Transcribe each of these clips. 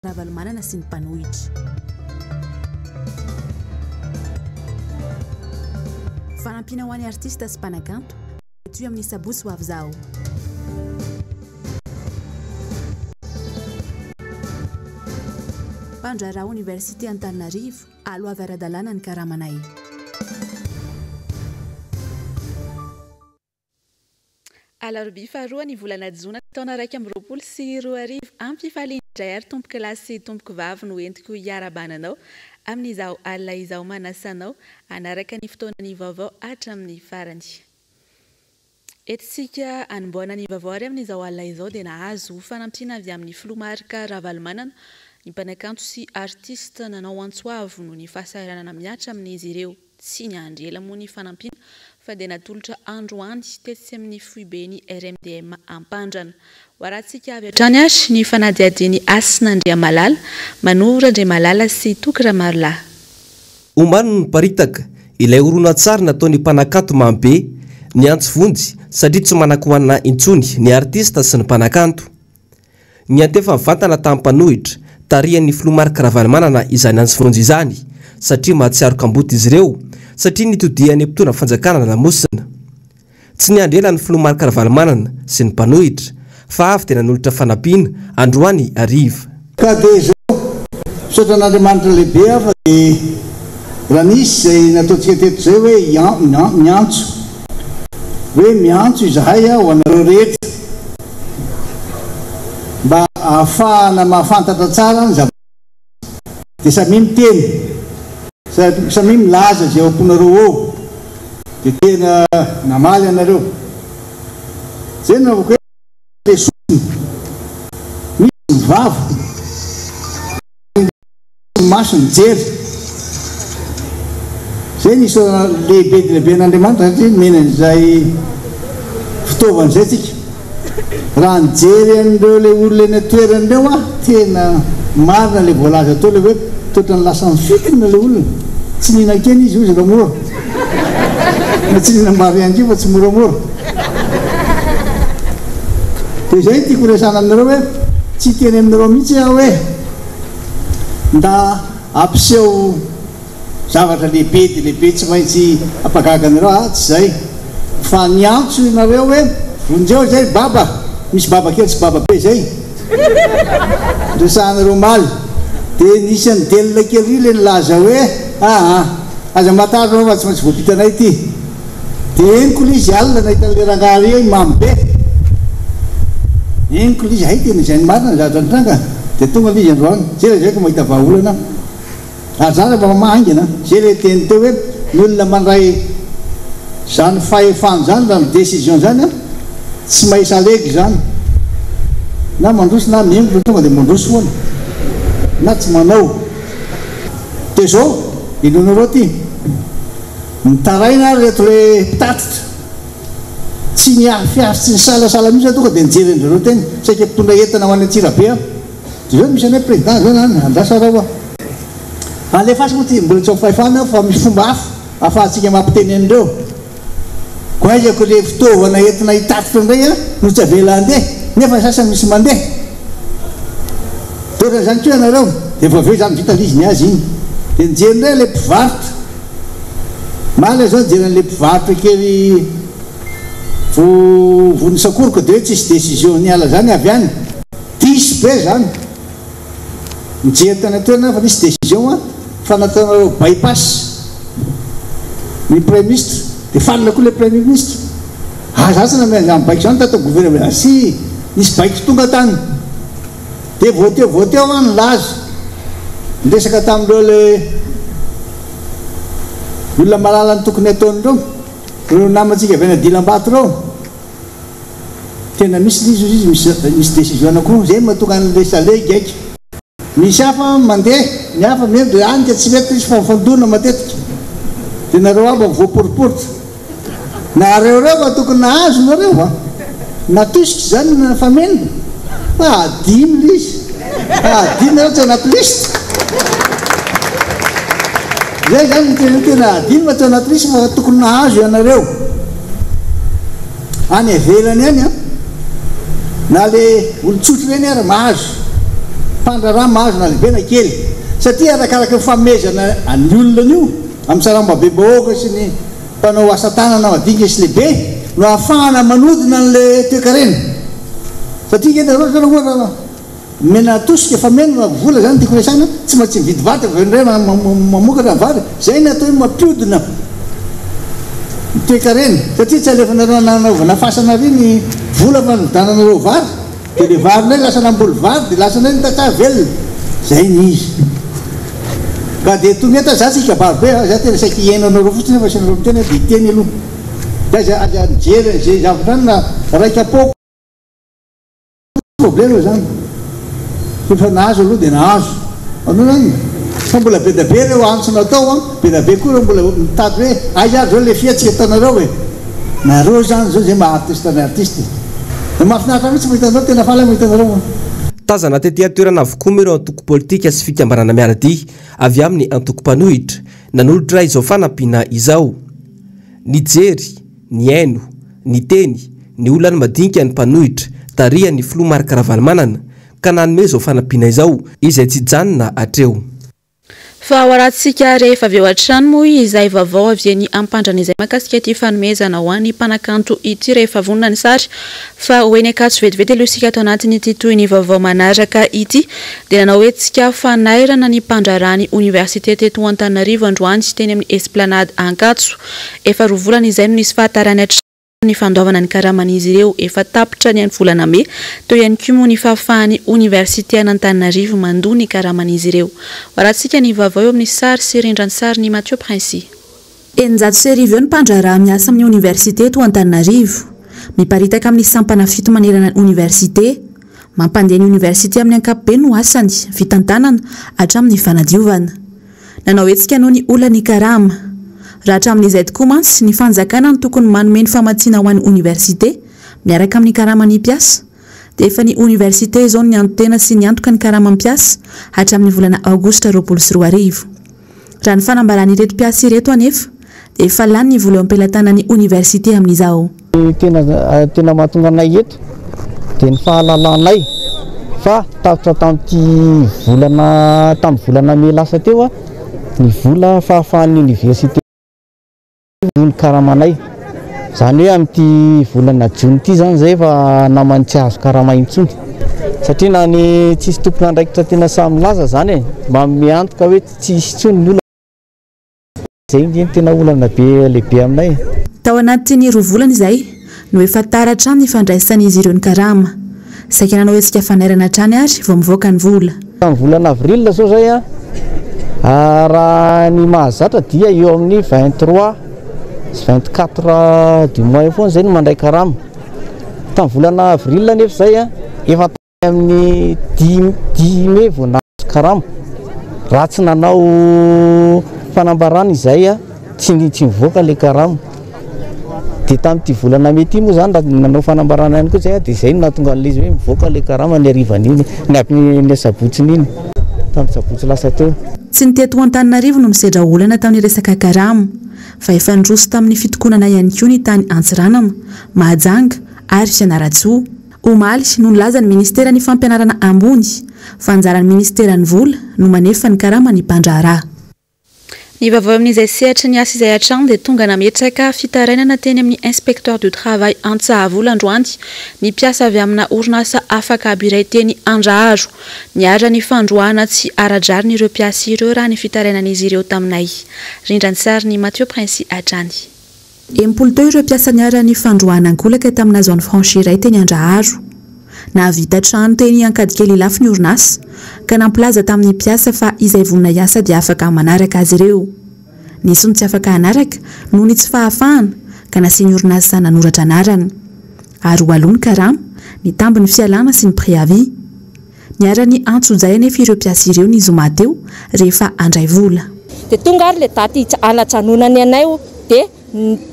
Ravalomanana sy ny mpanohitra. Fanampiana ho an'ny artista sy mpanakanto, Toy amin'ny sabotsy ho avy izao. Mpandraharaha Oniversite Antananarivo, Aloavy ara-dalàna ny karamanay. Alarobia faharoa ny volana jona taona 2021. Ampifaliana indray ary tompoko lahy sy tompoko vavy no entiko hiarahabana anao amin'izao alina izao manasa anao hanaraka ny fotoanan'ny vaovao hatramin'ny farany. Entintsika hanombohana ny vaovao ary amin'izao alina izao dia nahazo fanampiana avy amin'ny filoha Marc Ravalomanana ny mpanakanto sy artista nanao antso avo noho ny fahasahiranana mihatra amin'izy ireo. Tsy niandry ela moa ny fanampiana fa dia natolotra androany tetsy amin'ny foiben'ny RMDM Ampandrana. Ho arahantsika avy hatrany ary ny fanadihadian'i Hasina Andriamalala, Manoro Andriamalala sy Toky Ramarolahy. Omaly no niparitaka ilay horonantsary nataon'ny mpanakanto Mamy Be niantso vonjy satria tsy manan-kohanina intsony ny artista sy ny mpanakanto. Niantefa mivantana tamin'ny mpanohitra, tarihan'ny filoha Marc Ravalomanana izany antso vonjy izany, satria mahatsiaro kamboty izy ireo, satria nitodihan'ny mpitondra fanjakana lamosina. Tsy niandry ela ny filoha Marc Ravalomanana sy ny mpanohitra, fa avy dia nanolotra fanampiana, androany hariva. Ka dia izao, misaotra an'Andriamanitra lehibe aho fa dia raha nisy izay nataontsika teto izay hoe miantso, hoe miantso izahay ho anareo rehetra, Mba ahafahana mahafantatra tsara ny zava-misy dia samia miteny, samia milaza izay ao am-ponareo ao dia tena namaly ianareo. Izay no nanaovako hoe le sofina, misy ny vava. Ny maso mijery. Izay ny isaorana lehibe dia lehibe an'Andriamanitra satria nomeny an'izay fitaovana izay tsika. Raha nijery an'ireo ilay olona eny an-toerana ireo aho, tena marina ilay voalaza teo ilay hoe toa lasa mifikina ilay olona. Tsy nihinan-kena izy hozy ramora. Na tsy nihinam-bary ihany koa fa tsy moramora. Dia izay no tiako horesahana aminareo hoe tsy hiteny aminareo mihitsy aho hoe Nda hampiseho zavatra lehibe dia lehibe tsy maintsy hampagaga anareo aho, tsy izay. Fa niantso ianareo hoe vonjeo izay ry baba, misy baba kely sy baba be izay resahanareo omaly. Dia nisy an'i Del kely ry ilay nilaza hoe aa, aza matahotra ianao fa tsy maintsy voapitanay ity. Dia henoko ilay izy alina nahita an'ilay rangahy ary hoe mamy be. Henoko ilay izy, hay tena izay ny marina ny zavatra nitranga. Dia tonga ilay izy androany. Izay lazaiko mahita vahaolana aho. Ary za rehefa mamaha haingana, izay ilay teny teo hoe ny olona mandray izany fahefana izany, izany décision izany an, tsy mahay salegy izany. Na mandroso na mihemotra tonga dia mandroso foana. Na tsy manao. Dia izao, henoinareo ity. Nitaraina ary ireto le mpitatitra. Tsy niafiafy tsy nisalasala mihitsy aho tonga dia nijery an-dry zareo teny. Saika mpitondra entana ho any Antsirabe aho. Dia izao misy anay président izao zany, andraso arao aho. Alefaso moa ity, mbola tsy ao fahefana aho fa misy fomba hafa ahafahantsika mampiteny an'ireo. Koa aiza ko le fitaovana entina hitatitra indray an no tsy avela handeha nefa ny sasany misy mandeha. Dia ohatran'izany koa ianareo. Dia vao avy eo izany vita ilay izy ny azy iny. Dia nijery indray ilay mpivarotra. Omaly aho izao nijery an'ilay mpivarotra kely vao vao nisakoroka dia hoe tsisy décision niala izany avy any. Diso be izany. Nijery tany an-toerana aho fa nisy décision an, fa nataonareo by-pass ny Praiminisitra. Dia fanina koa ilay Praiminisitra. Ah, za tsy nanome an'izany baiko izany tato gouvernement. Si, nisy baiko tonga tany. Dia vao teo vao teo aho nilaza, niresaka tamin'ireo ilay olona mahalala ny tokony hataon'ireo, ireo namantsika avy any Dilambato ireo. Tena misy ilay izy hozy izy, misy misy décision anankiroa, izay no mahatonga an'ilay salegy aika. Misy hafa mandeha, ny hafa mihendry dia any ka tsy mety izy fa mifandona matetika. Dia nareo aby voaporiporitra. Nareo reo fa tokony nahazo nareo a! Natosika izany ny fameno fa adino le izy. Adino nareo tsy anaty liste. Zay zany no tena tena adino fa tsy anaty liste fa tokony nahazo ianareo. Any ivelany any an, na le olon-tsotra ireny ary mahazo. mpandraharaha mahazo na lehibe na kely satria arakaraka ny fanomezana ny olona an'io amin'ny sarambabem-bahoaka sy ny mpanao asa tanana madinika sy lehibe no ahafahana manodina an'ilay toekarena satria nge nareo zao ohatra Omena tosika fa meno raha vola zany tiako resahina, tsy maintsy mividy vary avy eo indray mamokatra ny vary, zay ny atao hoe mampiodina ny toekarena satria tsy alefanareo nanaovana fasana ary ny vola fa nividananareo vary dia le vary indray lasa namboly vary dia lasa indray ny tantsaha velona, zay ny izy. Ka dia tonga eto za tsy hikabary be za tena saika hihaino anareo fotsiny fa asianareo miteny aho dia hiteny aloha, dia aza aza mijery an'izay zavatra any na raika-poko. Problème zany. Efa nahazo aloha dia nahazo. Anao zany fa mbola be dia be ireo antso natao an, be dia be koa ireo mbola mitady hoe aiza ary zao le fihetsika ataonareo e. Nareo zany zao zay maha artiste ny artiste. Dia mahafinaritra mihitsy mahita anareo, tena faly aho mahita anareo an. Tazana tety an-toerana avokoa moa ireo antoko politika sy fikambanana miara-dia avy amin'ny antoko mpanohitra nanolotra izao fanampiana izao. Nijery, nihaino, niteny, ny olan'ny madinika ny mpanohitra, tarihan'ny filoha Marc Ravalomanana, ka nanome izao fanampiana izao, izay tsy hijanona hatreo. Fa ho arahantsika rehefa avy eo hatrany moa izay vaovao avy eny Ampandrana izay mahakasika ity fanomezana ho an'ny mpanakanto ity rehefa vonona ny sary fa ho eny Ankatso vetivety aloha isika ato anatin'ity tohin'ny vaovao manaraka ity dia nanao hetsika fanairana ny mpandraharaha ny oniversite teto Antananarivo androany teny amin'ny Esplanade Ankatso. Efa roa volana izay no nisy fahatarany hatrany ny fandoavana ny karaman'izy ireo. Efa tapitra ny volana mey teo ihany koa moa ny fahafahan'ny oniversitean'Antananarivo mandoa ny karaman'izy ireo. Ho arahantsika ny vaovao eo amin'ny sary sy rindran-tsarin'i Mathieu Princi. 1600 eo ny mpandraharaha miasa amin'ny oniversite eto Antananarivo. Miparitaka amin'ny sampana fito manerana ny oniversite. Mampandeha ny oniversite amin'ny ankapobeny no asany, fitantanana, hatramin'ny fanadiovana. Nanao hetsika noho ny olan'ny karama. Raha hatramin'izay tokoa mantsy, ny fanjakana no tokony manome ny famatsiana ho an'ny oniversite, miaraka amin'ny karaman'ny mpiasa, dia efa ny oniversite izao no nianto-tena sy niantoka ny karaman'ny mpiasa hatramin'ny volana aogositra 2020. Raha ny fanambaran'ireto mpiasa ireto anefa, dia efa lany ny vola eo am-pelatanan'ny oniversite amin'izao. Ny tena tena mahatonga anay eto dia ny fahalalanay fa tapitra tamin'ity volana tamin'ny volana mey lasa teo ny vola fahafahan'ny oniversite ny karamanay. Izany hoe amin'ity volana jona ity izany izay efa naman'ny tsy hahazo karama intsony. Satria na ny tsisy tompon'andraikitra tena sahy milaza izany e, manome antoka hoe tsy hisy intsony ny olana. Izay ange no tena olana be lehibe aminay e. Tao anatin'ny roa volana izay no efa tara hatrany ny fandraisan'izy ireo ny karama. Saika nanao hetsika fanairana hatrany ary vao mivoaka ny vola. Tamin'ny volana avril izao izay an, raha ny mahazatra dia eo amin'ny 23 sy 24 du mois eo foana izay no mandray karama. Tamin'ny volana avril anefa izay an, efa Amin'ny dimy mey vao nahazo karama. Raha tsy nanao fanambarana izay tsy tsy nivoaka ilay karama. Dia tamin'ity volana mey ity moa izany raha nanao fanambarana ihany koa izay dia izay no nahatonga an'ilay izy hoe mivoaka ilay karama ny harivan'iny, ny ny asabotsiny iny, tamin'ny sabotsy lasa teo. Tsy ny teto Antananarivo no nisedra olana tamin'ny resaka karama fa efa niroso tamin'ny fitokonana ihany koa ny tany Antsiranana, Mahajanga ary Fianarantsoa. Omaly no nilaza ny ministeran'ny fampianarana ambony fa anjaran'ny ministeran'ny vola no manefa ny karaman'ny mpandraharaha. Ny vaovao amin'izay sehatry ny asa izay hatrany dia tonga nametraka fitarainana teny amin'ny inspecteur du travail Antsahavola androany ny mpiasa avy amina orinasa afak'abo iray teny Andraharo. Niharan'ny fandroahana tsy ara-drariny ireo mpiasa ireo raha ny fitarainan'izy ireo taminay. Rindran-tsarin'i Mathieu Princi hatrany. 60 teo ireo mpiasa niharan'ny fandroahana an-kolaka tamina zone franche iray teny Andraharo. Nahavita trano teny Ankadikely Ilafy ny orinasa ka nampilaza tamin'ny mpiasa fa izay vonona hiasa dia afaka manaraka azy ireo. Nisy ny tsy afaka hanaraka noho ny tsy fahafahana ka nasian'ny orinasa nanoratra anarana. Ary ho aloa ny karama, ny tambin'ny fialana sy ny préavis. Niharan'ny antsojay anefa ireo mpiasa ireo ny zoma teo rehefa handray vola. Dia tonga ary ilay daty hanajanonany anay dia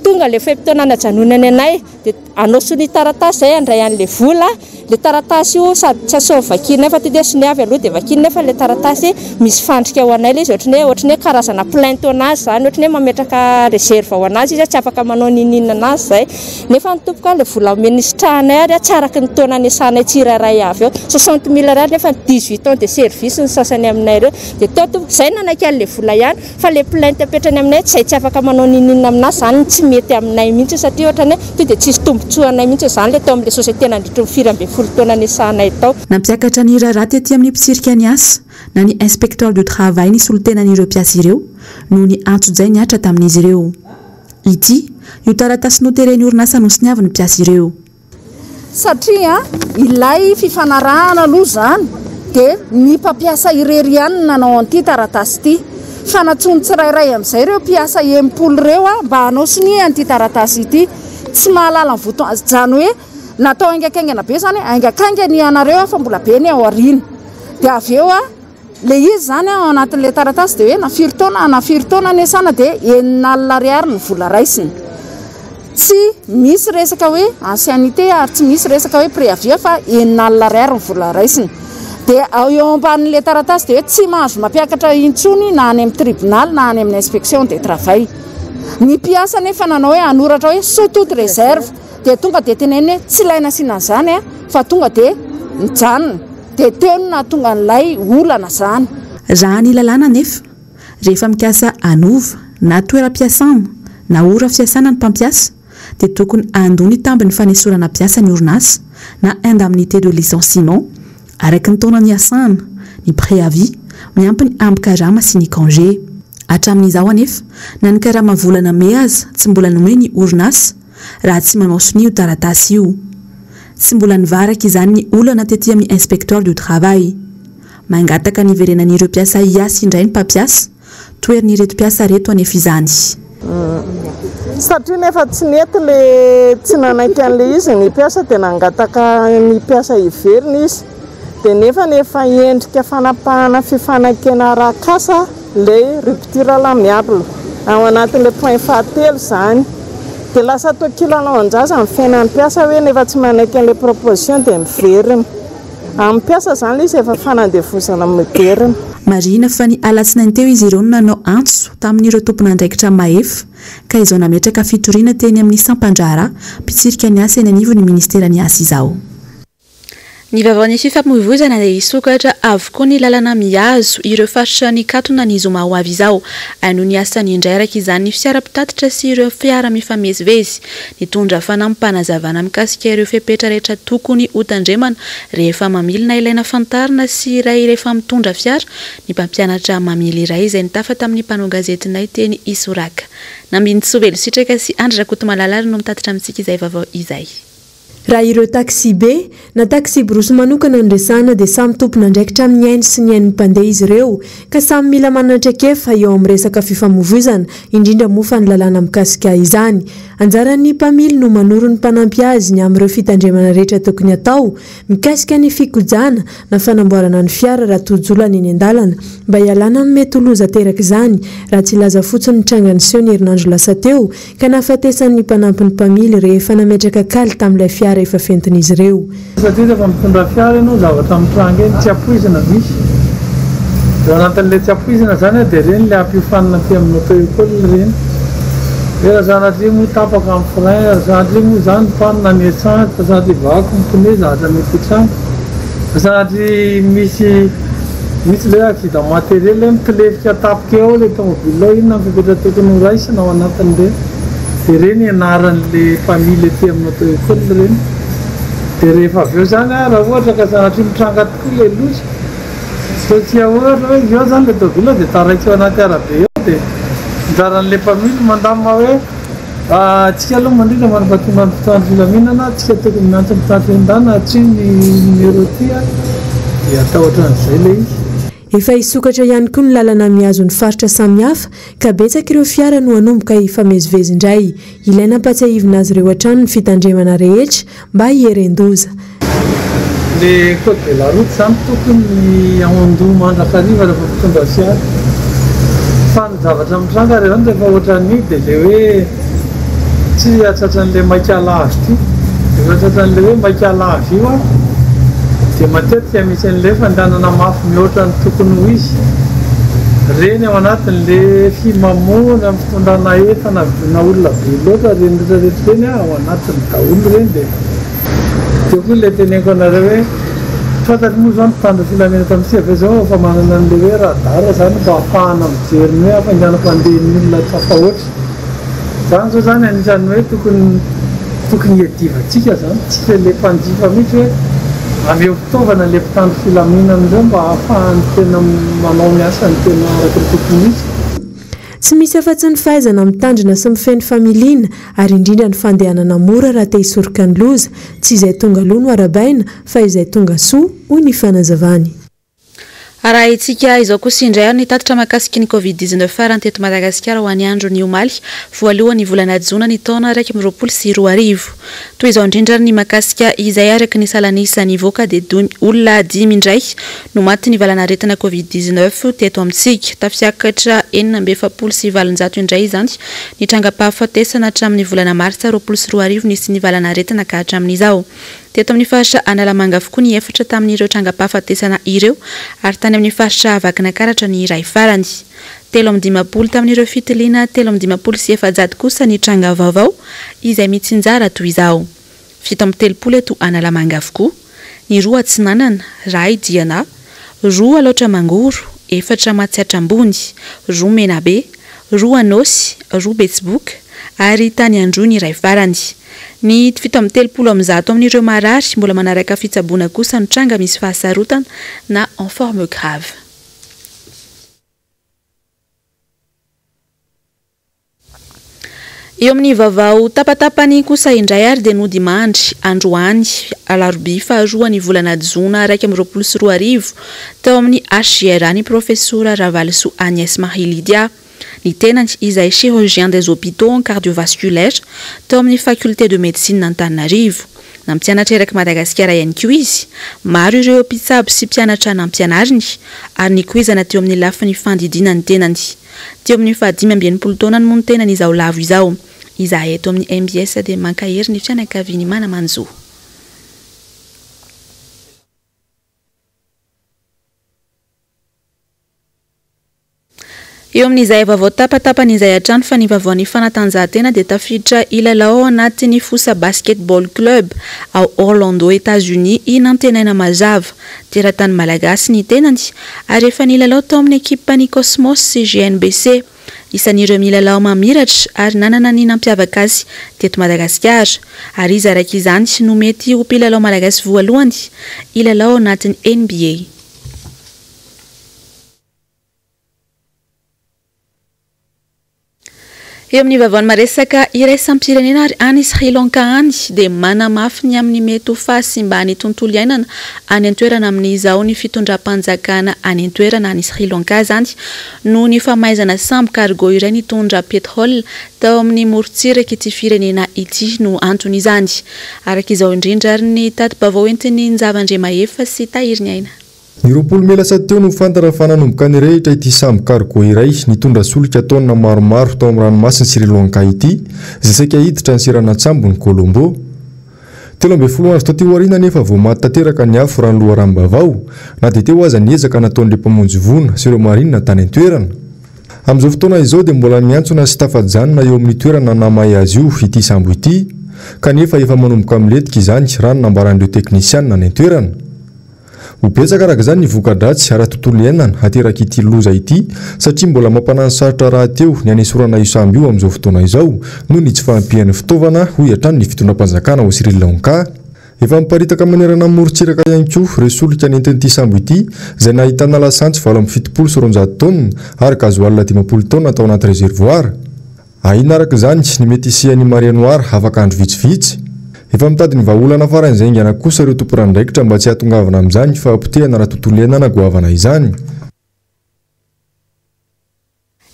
tonga ilay fe-potoana hanajanonany anay dia hanao sonia taratasy izay handray an'ilay vola. Le taratasy io sady tsy asao vakiana fa to dia soniavy aloha dia vakiana nefa le taratasy misy fandrika ho anay le izy ohatran'ny hoe ohatran'ny hoe karazana plainte ho anazy zany, ohatran'ny hoe mametraka réserve ho anazy izy tsy afaka manao n'inon'inona anazy zay. Nefa ny tompoko le vola omeny sitrahanay ary tsy araka ny taona niasanay tsirairay avy eo, 60 000 ariary nefa 18 ans de service ny sasany aminay ireo. Dia teo tompoko zay nanaiky an'le vola ihany fa le plainte apetrany aminay zay tsy afaka manao n'inon'inona aminazy zany tsy mety aminay mihitsy satria ohatran'ny hoe to dia tsisy tombontsoanay mihitsy zany le tao amin'le société nandritry ny 14 taona niasanay tao. Nampiakatra ny raharaha tety amin'ny mpitsirika ny asa na ny inspecteur du travail ny solontenan'ireo mpiasa ireo noho ny antsojay nihatra tamin'izy ireo. Ity io taratasy noteren'ny orinasa nosoniavin'ny mpiasa ireo. Satria ilay fifanarahana aloha izany dia ny mpampiasa irery ihany no nanao an'ity taratasy ity. Fa nantsoiny tsirairay amin'izay ireo mpiasa 60 ireo mba hanao sonia an'ity taratasy ity. Tsy mahalala ny voto-, izany hoe natao haingakaingana be izany hoe haingakaingana ianareo fa mbola be ny ao aoriana. Dia avy eo ilay izy izany ao anatin'ilay taratasy dia hoe na firy taona na firy taona niasana dia 60 ariary ny vola raisina. Tsy misy resaka hoe ancienneté ary tsy misy resaka hoe préavis fa 60 ariary ny vola raisina. Dia ao eo ambanin'ilay taratasy dia hoe tsy mahazo mampiakatra intsony na any amin'ny tribunal na any amin'ny inspection de travail. Ny mpiasa nefa nanao hoe hanoratra hoe sous toute réserve dia tonga dia teneniny hoe tsy ilaina asiana an'izany fa tonga dia mijanona. Dia teo no nahatonga an'ilay olana izany. Raha ny lalàna anefa, rehefa mikasa hanova na toeram-piasana na ora fiasana ny mpampiasa dia tokony handoa ny tambin'ny fanesorana mpiasa ny orinasa na indemnité de licenciement araka ny taona niasana, ny préavis, miampy ny ambin-karama sy ny congé. Hatramin'izao anefa, na ny karama volana mey aza tsy mbola nomeny ny orinasa raha tsy manao sonia io taratasy io. Tsy mbola nivaraka izany ny olana tety amin'ny inspecteur du travail. Mangataka ny hiverenan'ireo mpiasa hiasa indray ny mpampiasa, toherin'ireto mpiasa ireto anefa izany. Satria nefa tsy nety le tsy nanaiky an'le izy ny mpiasa dia nangataka ny mpiasa hiverina izy. Dia nefa efa endrika fanapahana fifanekena arak'asa le rupture à l'amiable ao anatin'le point fahatelo izany. Dia lasa toa kilalaon-jaza ny fiainan'ny mpiasa hoe nefa tsy manaiky an'le proposition dia miverina. Amin'ny mpiasa izany ilay izy efa fanandevozana moderina. Marihina fa ny alatsinainy teo izy ireo no nanao antso tamin'ireo tompon'andraikitra mahefa ka izao nametraka fitoriana teny amin'ny sampan-draharaha mpitsirika ny asa eny anivon'ny ministeran'ny asa izao. Ny vaovaon'ny fifamoivoizana dia hisokatra avokoa ny lalana mihazo ireo faritra nikatona ny zoma ho avy izao. Noho ny asany indray araka izany ny fiara mpitatitra sy ireo fiara mifamezivezy. Nitondra fanampim-panazavana mikasika ireo fepetra rehetra tokony hotandremana rehefa mamily na ilaina fantarina sy iray rehefa mitondra fiara ny mpampianatra mamily iray izay nitafa tamin'ny mpanao gazetinay teny Isoraka. Nambinintsoa Velositraka sy Andry Rakotomalala ary no mitatitra amintsika izay vaovao izay. Raha ireo taxi-be na taxi-brousse manokana no resahana dia samy tompon'andraikitra amin'ny ainy sy ny ain'ny mpandeha izy ireo ka samy mila manana traikefa eo amin'ny resaka fifamoivoizana, indrindra moa fa ny lalàna mikasika izany. Anjaran'ny mpamily no manoro ny mpanampy azy ny amin'ireo fitandremana rehetra tokony hatao mikasika ny fikojana na fanamboarana ny fiara raha tojo olana eny an-dalana mba hialana amin'ny mety ho loza aterak'izany raha tsy hilaza fotsiny ny tranga niseho ny herinandro lasa teo ka nahafatesan'ny mpanampy ny mpamily rehefa nametraka kaly tamin'ilay fiara efa fentin'izy ireo. Satria rehefa mitondra fiara ianao zavatra mitranga eny tsy ampoizina misy. Eo anatin'ilay tsy ampoizina izany dia ireny ilay ampiofanina aty amin'ny auto école ireny. Hoe raha sanatria moa tapaka ny frein, raha sanatria moa izany panne ny essence, raha sanatria vaky ny pneu zavatra mety hitranga. Raha sanatria misy Misy ilay accident matériel hoe mitolefika tampoka eo ilay tomobile ao, inona ny fepetra tokony ho raisina ao anatin'ireny? Dia ireny ianaran'ilay mpamily aty amin'ny auto école ireny. Dia rehefa avy eo izany an, raha ohatra ka sanatria mitranga tokoa ilay loza, ataontsika ohatra hoe eo izany ilay tomobile dia taraiky eo anaty arabe eo dia anjaran'ilay mpamily mandamina hoe Tsika aloha mandrindra manam-pahatonga ny mpitandro filaminana, tsika tokony miantso ny mpitandro filaminana aty ny numéro ty a, dia atao ohatran'izay ilay izy. Efa hisokatra ihany koa ny lalana mihazo ny faritra samihafa ka betsaka ireo fiara no hanomboka hifamezivezy indray. Ilaina ampatsiahivina azy ireo hatrany ny fitandremana rehetra mba hieren-doza. Le code de la route zany tokony ao an-doha mandrakariva rehefa mitondra fiara. Fa ny zavatra mitranga re zany rehefa ohatran'io dia le hoe tsy tratran'le maika lavo ity. Rehefa tratran'le hoe maika lavo io an, Dia matetika misy an'ilay fandehanana mafy mihoatra ny tokony ho izy. Ireny ao anatin'ilay fimamoana, fitondrana entana na olona be loatra ireny rehetra rehetra ireny ao anatiny daholo ireny dia teo koa ilay teneniko anareo hoe fantatro moa izao ny mpitandro filaminana eto amintsika ve izao efa manana an'ilay hoe radar izany mba ahafahana mijery ny hoe hafainganam-pandehan'ny olona tafahoatra. Izany izao izany anisan'ny hoe tokony tokony hiadivantsika izany, tsika ilay mpanjifa mihitsy hoe ameo fitaovana ilay mpitandro filaminana ireo mba ahafahany tena manao ny asany tena araka ny tokony ho izy. Tsy misy afa-tsy ny fahaizana mitandrina sy mifehy ny familiana ary indrindra ny fandehanana mora raha te hisoroka ny loza. Tsy izay tonga aloha no arabaina fa izay tonga soa, hoy ny fanazavany. Arahintsika izao kosa indray ary ny tatitra mahakasika ny Covid 19 farany teto Madagasikara ho an'ny andron'ny omaly voalohan'ny volana jona ny taona 2021. Toy izao indrindra ary ny mahakasika izay araka ny salanisa nivoaka dia olona dimy indray no maty ny valanaretina Covid 19 teto amintsika. Tafiakatra 846 indray izany ny trangam-pahafatesana hatramin'ny volana martsa 2020 nisy ny valanaretina ka hatramin'izao. Teto amin'ny faritra Analamanga avokoa ny efatra tamin'ireo trangam-pahafatesana ireo ary tany amin'ny faritra Vakinakaratra ny iray farany. 53 tamin'ireo fitiliana 453 kosa ny tranga vaovao izay mitsinjara toy izao, 37 eto Analamanga avokoa, ny roa Atsinanana, iray Diana, roa Alaotra Mangoro, efatra Matsiatra Ambony, roa Menabe, roa Anôsy, roa Betsiboka ary tany Androy ny iray farany. Ny 137 amin'ireo marary mbola manaraka fitsaboana kosa no tranga misy fahasarotana na en forme grave. Eo amin'ny vaovao tapatapany kosa indray ary dia nodimandry androany alarobia faharoa ny volana jona 2021 tao amin'ny HJRA ny profesora Ravalisoa Agnès Marie Lydia. Ny tenany izay chirurgien des hôpitaux en cardiovasculaire tao amin'ny faculté de médecine Antananarivo. Nampianatra erak'i Madagasikara ihany koa izy. Maro ireo mpitsabo sy mpianatra nampianariny ary nikoizana teo amin'ny lafiny fandidiana ny tenany. Teo amin'ny faha 65 taonany moa ny tenany izao lavo izao. Izahay eto amin'ny mbs dia mankahery ny fianakaviany mana-manjo. Eo amin'izay vaovao tapatapany izay hatrany fa ny vaovaon'ny fanatanjahantena dia tafiditra hilalao ao anatin'ny Fosa Basketball Club ao Orlando Etats-Unis i Nantenaina Mazava. Teratany malagasy ny tenany ary efa nilalao tao amin'ny ekipan'ny Cosmos sy GNBC. Isan'ireo milalao mamiratra ary nanana ny nampiavaka azy teto Madagasikara. Ary izy araka izany no mety ho mpilalao malagasy voalohany hilalao ao anatin'ny NBA. Eo amin'ny vaovaon'ny maresaka iraisam-pirenena ary any Sri Lanka any dia manamafy ny amin'ny mety ho fahasimban'ny tontolo iainana any an-toerana amin'izao ny fitondram-panjakana any an-toerana any Sri Lanka izany noho ny famaizana sambo cargo iray nitondra pétrole tao amin'ny morontsirak'ity firenena ity no anton'izany. Araka izao indrindra ary ny tati-baovao entin'ny Njavandriamahefa sy Tahiriniaina. Ny 20 mey lasa teo no fantatra fa nanomboka nirehitra ity sambo cargo iray nitondra solika taonina maromaro tao amin'ny ranomasin'i Sri Lanka ity, izay saika hiditra ny seranan-tsambon'i Colombo. 13 andro taty aoriana anefa vao maty tanteraka ny afo raha ny loharanom-baovao, na dia teo aza ny ezaka nataon'ireo mpamonjy voina sy ireo marine tany an-toerana. Amin'izao fotoana izao dia mbola miantsona sy tafajanona eo amin'ny toerana nahamay azy io ity sambo ity, kanefa efa manomboka milentika izany raha ny nambaran'ireo teknisianina any an-toerana. Ho betsaka araka izany ny voka-dratsy ara-tontolo iainana aterak'ity loza ity satria mbola mampanano sarotra rahateo ny hanesorana io sambo io amin'izao fotoana izao noho ny tsy fahampian'ny fitaovana, hoy hatrany ny fitondram-panjakana ao Sri Lanka. Efa miparitaka manerana ny morontsiraka ihany koa ireo solika nentin'ity sambo ity izay nahitana lasantsy 278 taonina ary gazoala 50 taonina tao anaty réservoir. Ahiana araka izany ny mety hisian'ny marée noire afaka andro vitsivitsy. Efa mitady ny vahaolana faran'izay haingana kosa ireo tompon'andraikitra mba tsy hahatongavana amin'izany fahapotehana ara-tontolo iainana goavana izany.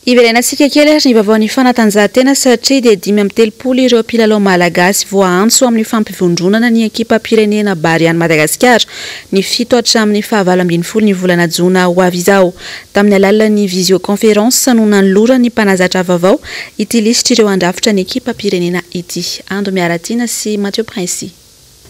Hiverenantsika kely ary ny vaovaon'ny fanatanjahantena satria dia 35 ireo mpilalao malagasy voaantso amin'ny fampivondronana ny ekipam-pirenena Barea an'i Madagasikara ny 7 hatramin'ny faha-18 ny volana jona ho avy izao. Tamin'ny alalan'ny visioconférence no nanoloran'ny mpanazatra vaovao ity lisitr'ireo handrafitra ny ekipam-pirenena ity. Ando Miaratiana sy Mathieu Princy.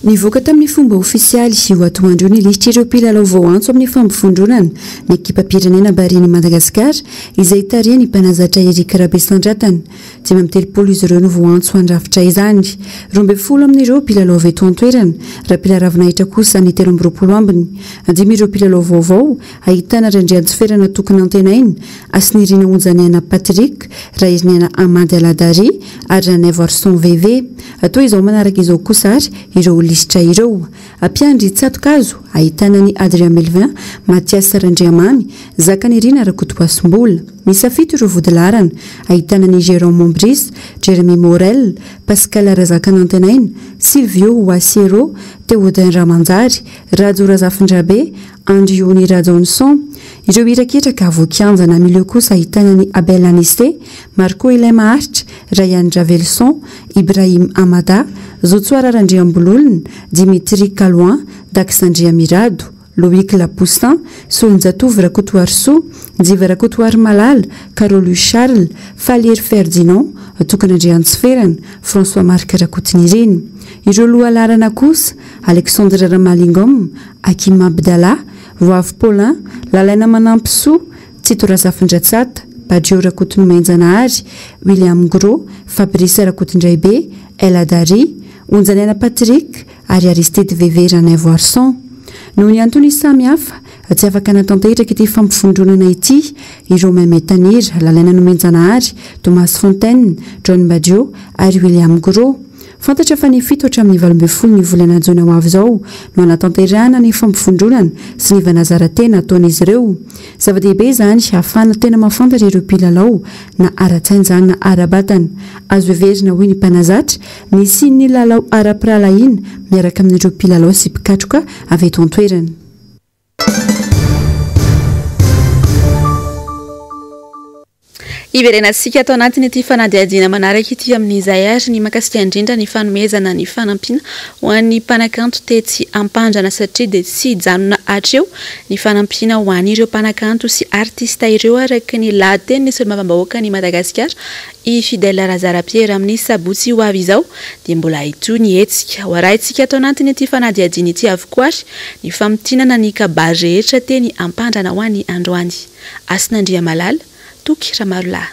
Nivoaka tamin'ny fomba ofisialy io atoandro io ny lisitr'ireo mpilalao voaantso amin'ny fampivondronana ny ekipam-pirenena Barean'i Madagasikara izay tarihan'ny mpanazatra Eric Rabesandratana. 35 izy ireo no voaantso handrafitra izany. 12 amin'ireo mpilalao avy eto an-toerana, raha mpilaravinahitra kosa ny 23 ambiny. Dimy ireo mpilalao vaovao, ahitana Randriantsiferana Tokinantenaina, Hasinirina Onjaniaina Patrick, Raherin'Aina Amady Aladari ary Ranaivo Arson VV. Toy izao manaraka izao kosa ary ireo lisitra ireo. Mpiandry tsato-kazo, ahitana an'i Adrien Melvin, Mathias Randriamamy, Zakanirina Rakotohasimbola. Miisa fito ireo vodilaharana, ahitana an'i Jérôme Mombris, Jeremy Morel, Pascal Razakanantenaina, Sylvio Ouassiero, Théodin Ramanjary, Rajo Razafindrabe, Andriony Rajaonson. Ireo hiraketraka voakianja na milieu kosa ahitana an'i Abel Anissé, Marco Ilaimaharitra, Rayan Ravelison, Ibrahim Amada, Zotsoara Randriambololona, Dimitri Kaloin, Dax Andriamirado, Loïc Lapoussin, Solonjatovo Rakotoarisoa, Njiva Rakotoarimalala, Carolus Charles, Falihery Ferdinand, Tokana Andriantsiferana, François Marc Rakotonirina. Ireo lohalaharana kosa, Alexandre Ramalingom, Hakim Abdallah, Voavy Paulin, Lalaina Manampisoa, Tsito Razafindratsata, Badio Rakotonomenjanahary, William Gros, Fabrice Rakotondraibe, El Hadari, Onjaniaina Patrick ary Aristide Veve Ranaivoarison. Noho ny antony samihafa, tsy afaka natanteraka ity fampivondronana ity i Romain Metanira, Lalaina Nomenjanahary, Thomas Fontaine, John Badio ary William Gros. Fantatra fa ny fito hatramin'ny 18 ny volana jona ho avy izao no hanatanterahana ny fampivondronana sy ny vanazaran-tena ataon'izy ireo. Zava-dehibe izany hahafahana tena mahafantatra ireo mpilalao na ara-tsaina izany na ara-batana. Azo heverina, hoy ny mpanazatra, ny hisian'ny lalao ara-pirahalahiana miaraka amin'ireo mpilalao sy mpikatroka avy eto an-toerana. Hiverenantsika ato anatin'ity fanadihadiana manaraka ity amin'izay ary ny mahakasika indrindra ny fanomezana ny fanampiana ho an'ny mpanakanto tetsy Ampandrana satria dia tsy hijanona hatreo ny fanampiana ho an'ireo mpanakanto sy artista ireo araka ny lahatenin'ny solombavambahoakan'i Madagasikara i Fidèle Razarapiera amin'ny sabotsy ho avy izao dia mbola hitohy ny hetsika. Ho arahintsika ato anatin'ity fanadihadiana ity avokoa ary ny famintinana ny kabary rehetra teny Ampandrana ho an'ny androany. Hasina Andriamalala, Toky Ramarolahy.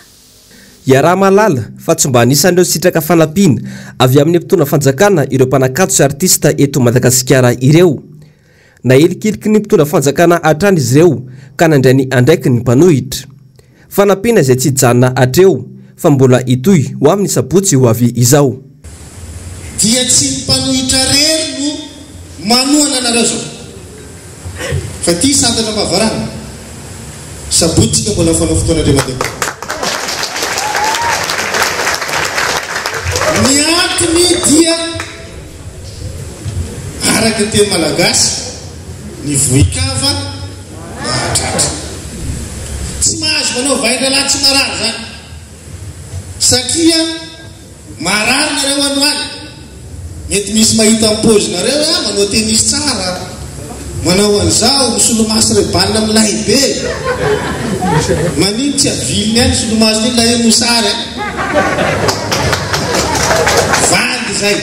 Iaraha-mahalala fa tsy mba anisan'ireo nisitraka fanampiana avy amin'ny mpitondra fanjakana ireo mpanakanto sy artista eto Madagasikara ireo. Nahilikiliky ny mpitondra fanjakana hatrany izy ireo ka nandray ny andraikiny ny mpanohitra. Fanampiana izay tsy hijanona hatreo fa mbola hitohy ho amin'ny sabotsy ho avy izao. Dia tsy ny mpanohitra rery no manohana anareo zao fa ty santatra am-bavarano sabotsy tsika mbola mifanao fotoana indray mandeha. Ny antony dia araka ny teny malagasy ny vohikava mahatratra. Tsy mahazo manao vain-drahalahy tsy marary zany satria Marary nareo any ho any. Mety misy mahita ny paozinareo hoe ah manao tennis tsara, manao an'izao, misolomaso rebal milay be. Manino tsy aviliny any solomasony iny ilay hoe mosary a. Vandy izay.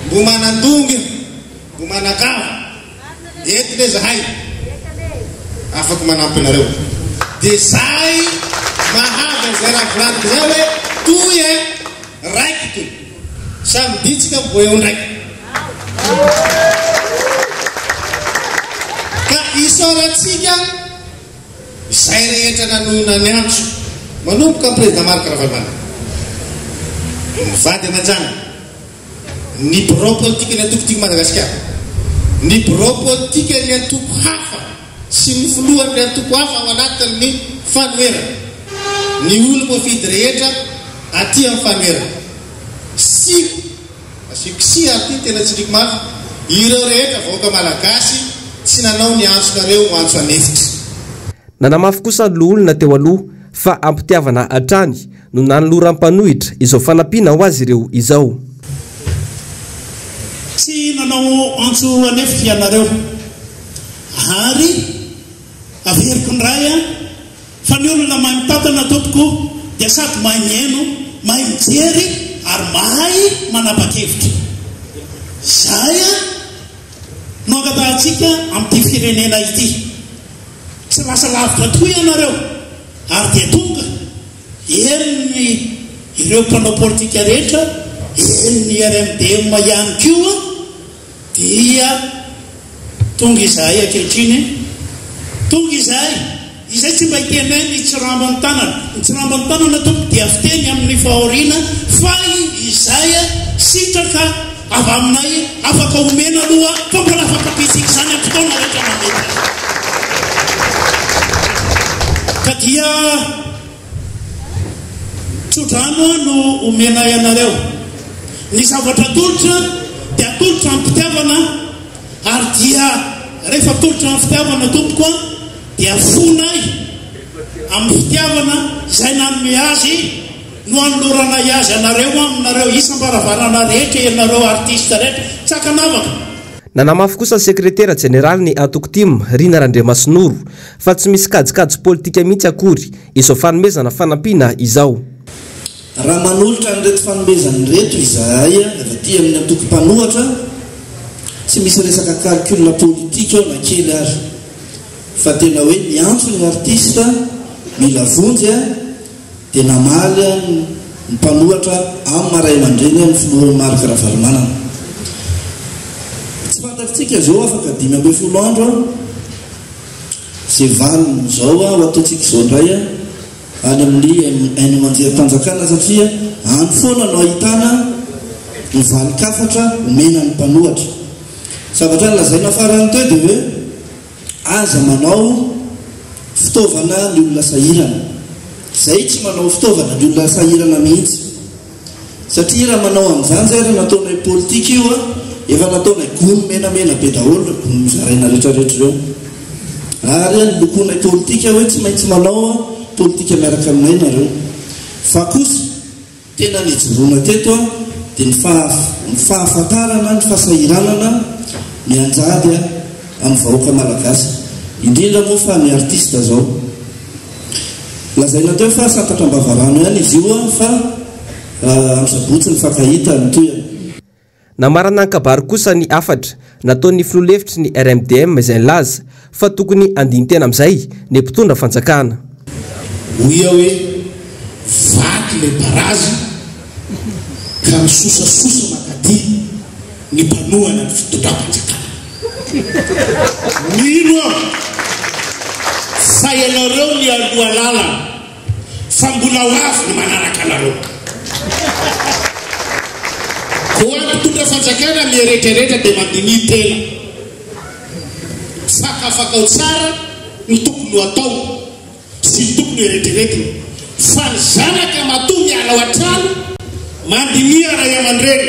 Mbo manandonga io, mbo manakava. Eto ve zahay afaka manampy anareo? Dia zay mahavy an'izay raha volaniko zay hoe toy e, raikitra io. Samedi tsika mbo eo ndray. Ka isaorantsika izay rehetra nanohina ny antso, manomboka amin'ny Président Marc Ravalomanana, ny vady aman-janany, ny birao politikan'ny antoko Tiako Madagasikara, ny birao politikan'ny antoko hafa sy ny filohan'ny antoko hafa ao anatin'ny fanoherana, ny olom-boafidy rehetra aty amin'ny fanoherana sy, asiako sy ary ity tena tsindriko mafy, ireo rehetra vahoaka malagasy tsy nanao ny antsonareo ho antso an'efitra. Nanamafy kosa ny loholona teo aloha fa ampitiavana hatrany no nanoloran'ny mpanohitra izao fanampiana ho azy ireo izao. Tsy nanao antso an'efitra ianareo, ary averiko indray fa ny olona mahay mitantana tompoko dia sady mahay mihaino, mahay mijery ary mahay manapa-kevitra. Izay no angatahantsika amin'ity firenena ity. Tsy lasa lavitra tokoa ianareo ary dia tonga henon'ny ireo mpanao politika rehetra, henon'ny RMDM ihany koa dia tonga izahay ankehitriny, tonga izahay, izay tsy mba hiteny hoe ny tsirambin'ny tanana, ny tsirambin'ny tanana tompoko dia fiteny amin'ny fahoriana fa izay sitraka avy aminay afaka omena aloha fa mbola afaka ampiantsika izany amin'ny fotoana rehetra mahamety azy. Ka dia tsodrano no omenay anareo. Ny zavatra atolotra dia atolotra amim-pitiavana ary dia rehefa atolotra amin'ny fitiavana tompoko a dia fonay amin'ny fitiavana izay nanome azy no anoloranay azy anareo aminareo isam-baravarana rehetra ianareo artiste rehetra tsy ankanavaka. Nanamafy kosa ny sekretera jeneralin'ny antoko tim, Rina Randriamasinoro, fa tsy misy kajikajy politika mihitsy akory izao fanomezana fanampiana izao. Raha manolotra an'ireto fanomezana ireto izahay avy aty amin'ny antoko mpanohatra, tsy misy resaka calcul politique ao na kely ary, fa tena hoe miantso ny artiste mila vonjy dia namaly ny mpanohatra amin'ny maha ray aman-dreny ny filoha Marc Ravalomanana. Tsy fantatritsika izao afaka 15 andro izay valin'izao ho ataontsika izao indray any amin'ny haino aman-jerim-panjakana satria any foana no ahitana ny valin-kafatra omena ny mpanohatra. Zavatra nolazaina farany teo dia hoe aza manao fitaovana ny olona sahirana. Izay tsy manao fitaovana ny olona sahirana mihitsy. Satria raha manao an'izany zay raha nataonay politika io a, efa nataonay gony menamena be daholo ireo gony nozaraina retraretra ireo. Ary nolokoinay politika hoe tsy maintsy manao politika miaraka aminay nareo. Fa kosa tena nijoroana teto a dia ny ny fahafantarana ny fahasahiranana mianjady amin'ny vahoaka malagasy. Indrindra moa fa ny artiste zao. Lazaina teo fa santatra am-bavarano ihany izy io fa amin'ny sabotsy mifankahita ny tohiny. Namarana an-kabary kosa ny hafatra nataon'ny filoha lefitry ny RMDM izay nilaza fa tokony handini-tena amin'izay ny mpitondra fanjakana. Hoy aho hoe vaky ilay barazy ka misosasosa mankaty ny mpanohana ny fitondram-panjakana. Mino aho fa ianareo mialoha lalana fa mbola ho avy ny manaraka anareo. Koa mpitondra fanjakana mieretreretra dia mandiniha tena. Fakafakao tsara ny tokony ho atao. Tsy tokony eritreretina fa ny zanaka matoa miala ao an-trano, mandiniha ray aman-dreny,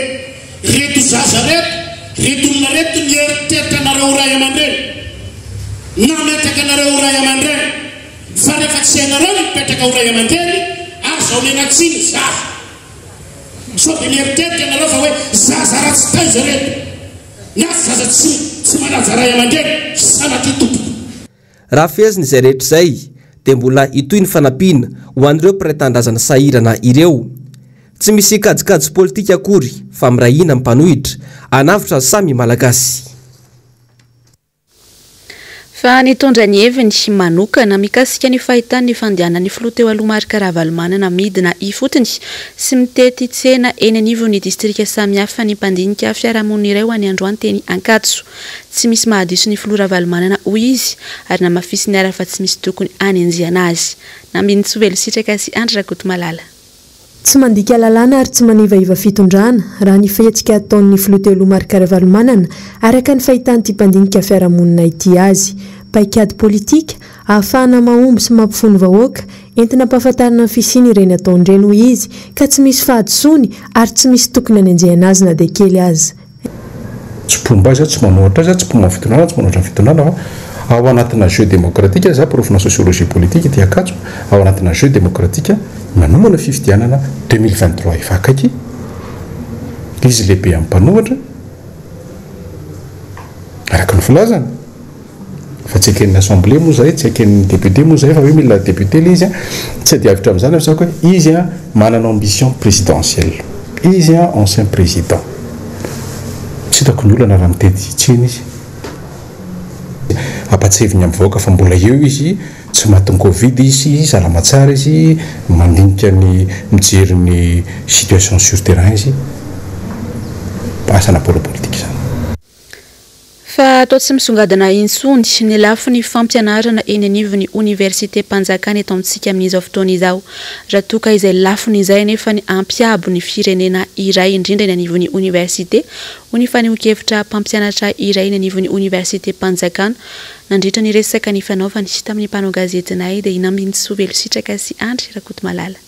reto zaza reto, reto olona reto nieritreritra anareo ho ray aman-dreny, nametraka anareo ho ray aman-dreny, fa rehefa tsy hainareo ny mipetraka ho ray aman-dreny, aza omena tsiny zaza. Sao dia mieritreritra ianareo fa hoe zaza ratsy taiza reto, na zaza tsy tsy manaja ray aman-dreny, sanatria tompoko. Raha fehezina izay rehetra izay dia mbola hitohy ny fanampiana ho an'ireo mpiray tanindrazana sahirana ireo. Tsy misy kajikajy politika akory fa miray hina ny mpanohitra hanavotra ny samy Malagasy. Fa nitondra ny heviny manokana mikasika ny fahitany ny fandehanan'ny filoha teo aloha Marc Ravalomanana midina ifotony sy mitety tsena eny anivon'ny distrika samihafa ny mpandinika fiarahamonina iray ho an'ny androany teny Ankatso. Tsy misy mahadiso ny filoha Ravalomanana hoy izy ary namafisiny ara fa tsy misy tokony hanenjehana azy. Nambinintsoa Velositraka sy Andry Rakotomalala. Tsy mandika lalàna ary tsy manivaiva fitondrana, raha ny fihetsika ataon'ny filoha teo aloha Marc Ravalomanana, araka ny fahitan'ity mpandinika fiarahamonina ity azy. Paikady politika, ahafahana mahomby sy mampifoha ny vahoaka, entina ampahafantarina ny fisiany ireny ataony ireny hoy izy, ka tsy misy fahadisoany ary tsy misy tokony hanenjehana azy na dia kely aza. Tsy mpomba azy aho, tsy manohatra azy aho, tsy mpomba ny fitondrana, tsy manohatra ny fitondrana fa ao anatina jeu démocratique, za profina sociologie politique ety Ankatso, ao anatina jeu démocratique manomana fifidianana 2023 efa akaiky, izy lehibe amin'ny mpanohatra araka ny filazany. Fa tsy eken'ny assemblée moa zay, tsy eken'ny député moa zay fa hoe mila député le izy an, tsy ady hevitra amin'izany aho fa hoe izy an manana ambition présidentielle, izy an ancien président. Tsy hitako ny olana raha mitety tsena izy. Ampahatsiahiviny amin'ny vahoaka fa mbola eo izy, tsy matin'ny covid izy, salama tsara izy, mandinika ny, mijery ny situation sur terrain izy. Asana mpanao politika izany. Fa toa tsy misongadina intsony ny lafiny fampianarana eny anivon'ny oniversitem-panjakana eto amintsika amin'izao fotoana izao. Raha toa ka izay lafiny izay anefa ny hampiabo ny firenena iray indrindra eny anivon'ny oniversite, hoy ny fanehoan-kevitra mpampianatra iray eny anivon'ny oniversitem-panjakana nandritra ny resaka nifanaovany tamin'ny mpanao gazetinay dia i Nambinintsoa Velositraka sy Andry Rakotomalala.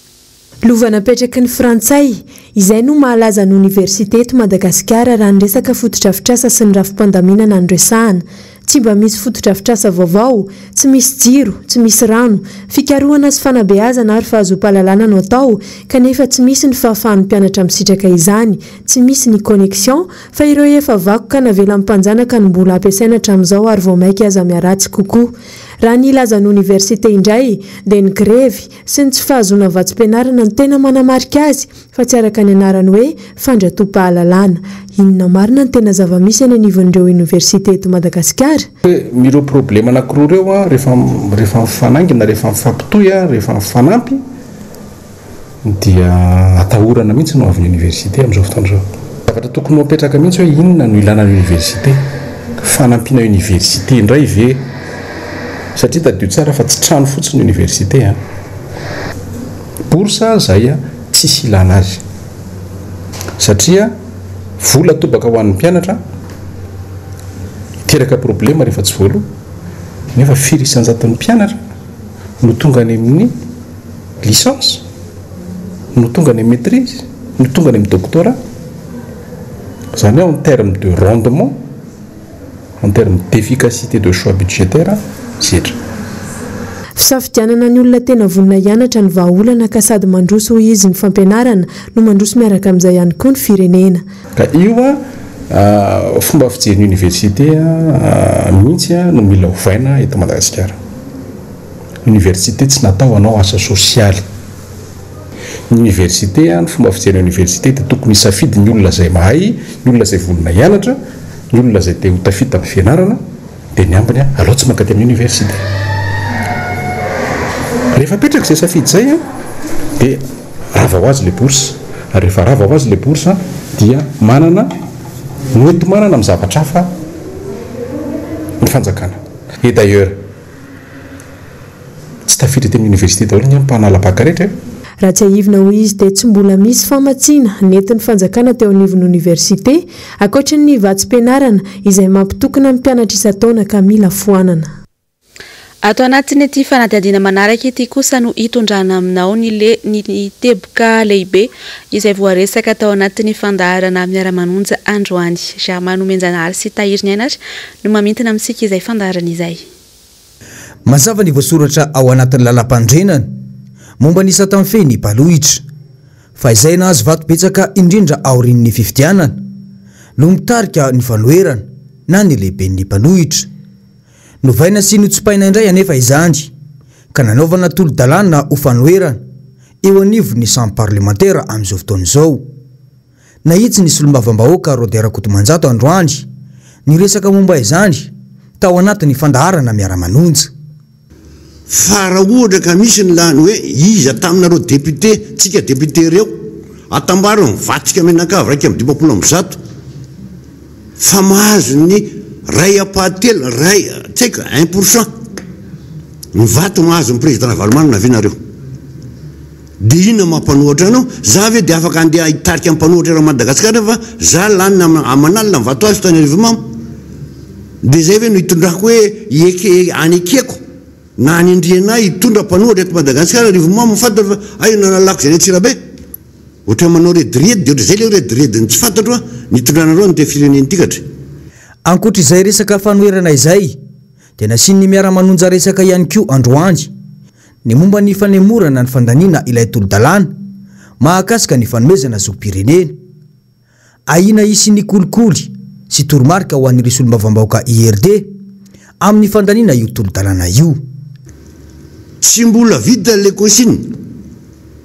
Lova napetraky ny Frantsay, izay no mahalaza ny oniversite eto Madagasikara raha ny resaka fotodrafitrasa sy ny rafi-pandaminana no resahana. Tsy mba misy fotodrafitrasa vaovao, tsy misy jiro, tsy misy rano. Fikarohana sy fanabeazana ary fahazoam-pahalalana no atao kanefa tsy misy ny fahafahan'ny mpianatra misitraka izany, tsy misy ny connexion fa ireo efa vakoka navelan'ny mpanjanaka no mbola ampiasaina hatramin'izao ary vao mainka aza miharatsy kokoa. Raha ny lazan'ny oniversite indray dia ny grevy, sy ny tsy fahazoana vatsim-pianarana no tena manamarika azy fa tsy araka ny anarany hoe fandratoam-pahalalana. Inona marina no tena zava-misy any anivon'ireo oniversite eto Madagasikara? Ireo problema anakiroa ireo an, rehefa rehefa mifanaingina, rehefa mifampitohy an, rehefa mifanampy dia atahorana mihitsy ny ho avin'ny université amin'izao fotoana izao. Zavatra tokony ho apetraka mihitsy hoe inona no ilana ny université? Fanampiana université indray ve? Satria tadidio tsara fa tsy trano fotsiny ny université an! Bourse izay tsisy ilana azy. Satria vola atobaka ho an'ny mpianatra, hiteraka problema rehefa tsy voaloa, nefa firy isan-jaton'ny mpianatra no tonga any amin'ny licence, no tonga any amin'ny maitrise, no tonga any amin'ny doctorat. Izany hoe en terme de rendement, En termes d'efficacité de choix budgétaire, zetra. Fisafidianana ny olona tena vonona hianatra ny vahaolana ka sady mandroso hoy izy ny fampianarana no mandroso miaraka amin'izay ihany koa ny firenena. Ka io fomba fijerin'ny université mihitsy no mila ovaina eto Madagasikara. Université tsy natao hanao asa sosialy. Ny université, ny fomba fijery ny université dia tokony hisafidy ny olona izay mahay, ny olona izay vonona hianatra, ny olona izay te ho tafita amin'ny fianarana, dia ny ambiny aleo tsy mankaty amin'ny université. Rehefa apetraka izay safidy izay dia rava ho azy ilay bourse, ary rehefa rava ho azy ilay bourse dia manana ny hoenti-manana amin'ny zavatra hafa ny fanjakana. Et d'ailleurs, Tsy tafiditra ety amin'ny université daholo anie ny mpanala bac rehetra e! Raha tsiahivina hoy izy dia tsy mbola misy famatsiana nentin'ny fanjakana teo anivon'ny oniversite ankoatry ny vatsim-pianarana izay mampitokona ny mpianatra isan-taona ka mila foanana. Ato anatin'ity fanadihadiana manaraka ity kosa no hitondrana aminao ny le ny teboka lehibe izay voaresaka tao anatin'ny fandaharana Miara-manonja androany. Germain Nomenjanahary sy Tahiry Niaina ary no mamintina amintsika izay fandaharana izay. Mazava ny voasoratra ao anatin'ny lalàmpanorenana momba ny sata mifehy ny mpanohitra, fa izay nahazo vato betsaka indrindra aorian'ny fifidianana no mitarika ny fanoherana na ny lehiben'ny mpanohitra. Novaina sy notsipaina indray anefa izany ka nanaovana tolo-dalàna ho fanoherana eo anivon'ny samy parlemantera amin'izao fotoana izao. Nahitsy ny solombavambahoaka Rode Rakotomanjato androany niresaka momba izany tao anatin'ny fandaharana Miara-manonja. Fa raha ohatra ka misy ny lany hoe iza taminareo député, tsika député ireo, atambaro ny vatsika mianakavy 151 fa mahazo ny ray ampahatelo, ray, tsy haiko, un pour cent ny vato mahazo ny président Ravalomanana ve nareo? Dia inona maha mpanohatra anao? Za ve dia afaka andeha hitarika mpanohatra eran'i Madagasikara nefa za lany aman'alina ny vato azo tany Arivonimamo? Dia izay ve no hitondrako hoe hieke anekeko na anendrena ahy hitondra mpanohatra eto Madagasikara Arivonimamo fantatro fa aiza no nalalako izay any Antsirabe? Ohatran'ny manao rediredy dia ohatr'izay ilay rediredin'ny tsy fantatro an, nitondranareo an'ity firenena ity katry. Ankoatra izay resaka fanoherana izay dia nasian'ny Miara-manonja resaka ihany koa androany Ny momba ny fanemorana ny fandaniana ilay tolo-dalàna mahakasika ny fanomezana zom-pirenena. Ahiana hisy ny kolikoly sy toromarika ho an'ireo solombavambahoaka IRD amin'ny fandaniana io tolo-dalàna io. Tsy mbola vita ilay consigne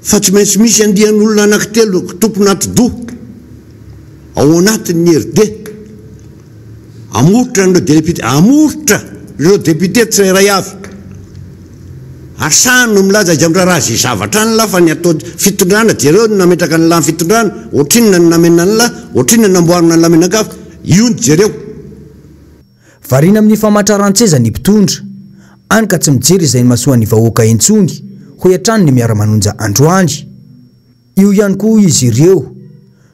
fa tsy maintsy misy andian'olona anankitelo tompon'atidoha ao anatin'ny IRD. Hamoritra an'ireo député, hamoritra ireo député tsirairay avy. Ary sahy no milaza izy amin'ireo raha izay zavatra any lah fa ny atao fitondrana jereo ny nametraka ny lah fitondrana, ohatrinona ny namena ny lah, ohatrinona ny namboarina ny lah mianakavy, io no jereo. Variana amin'ny famatraran-tseza ny mpitondra, hany ka tsy mijery izay nimasoan'ny vahoaka intsony, hoy hatrany ny miara-manonja androany. Io ihany koa hoy izy ireo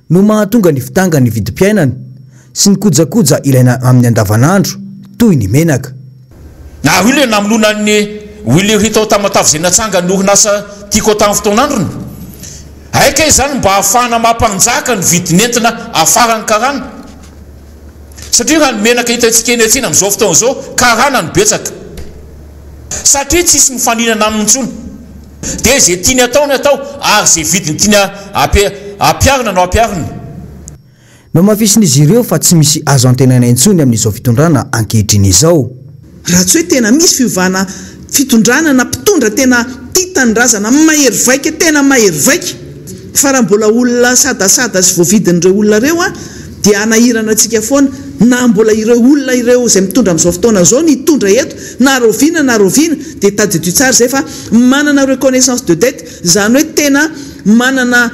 no mahatonga ny fidangan'ny vidim-piainana sy ny kojakoja ilaina amin'ny andavanandro toy ny menaka. Ary io ilay namonoana an'i Willy Ry tao Tamatave izay natsangan'ny orinasa Tiko tamin'ny fotoan'androny. Hay kay izany mba hahafahana mampanjaka ny vidin'entana afaran'ny karana. Satria raha ny menaka hitantsika eny an-tsena amin'izao fotoana izao, karana no betsaka. Satria tsisy mifaninana aminy intsony. Dia izay tiany atao no atao ary izay vidiny tiany ampiharina no ampiharina. Nohamafisin'izy ireo fa tsy misy azo antenaina intsony amin'izao fitondrana ankehitriny izao. Raha tsy hoe tena misy fiovana fitondrana na mpitondra tena tia tanindrazana mahery vaika tena mahery vaika fa raha mbola olona sadasada sy voavidin'ireo olona ireo an dia hanahirana antsika foana na mbola ireo olona ireo izay mitondra amin'izao fotoana izao no hitondra eto na rahoviana na rahoviana dia tadidio tsara izay fa manana reconnaissance de dette izany hoe tena manana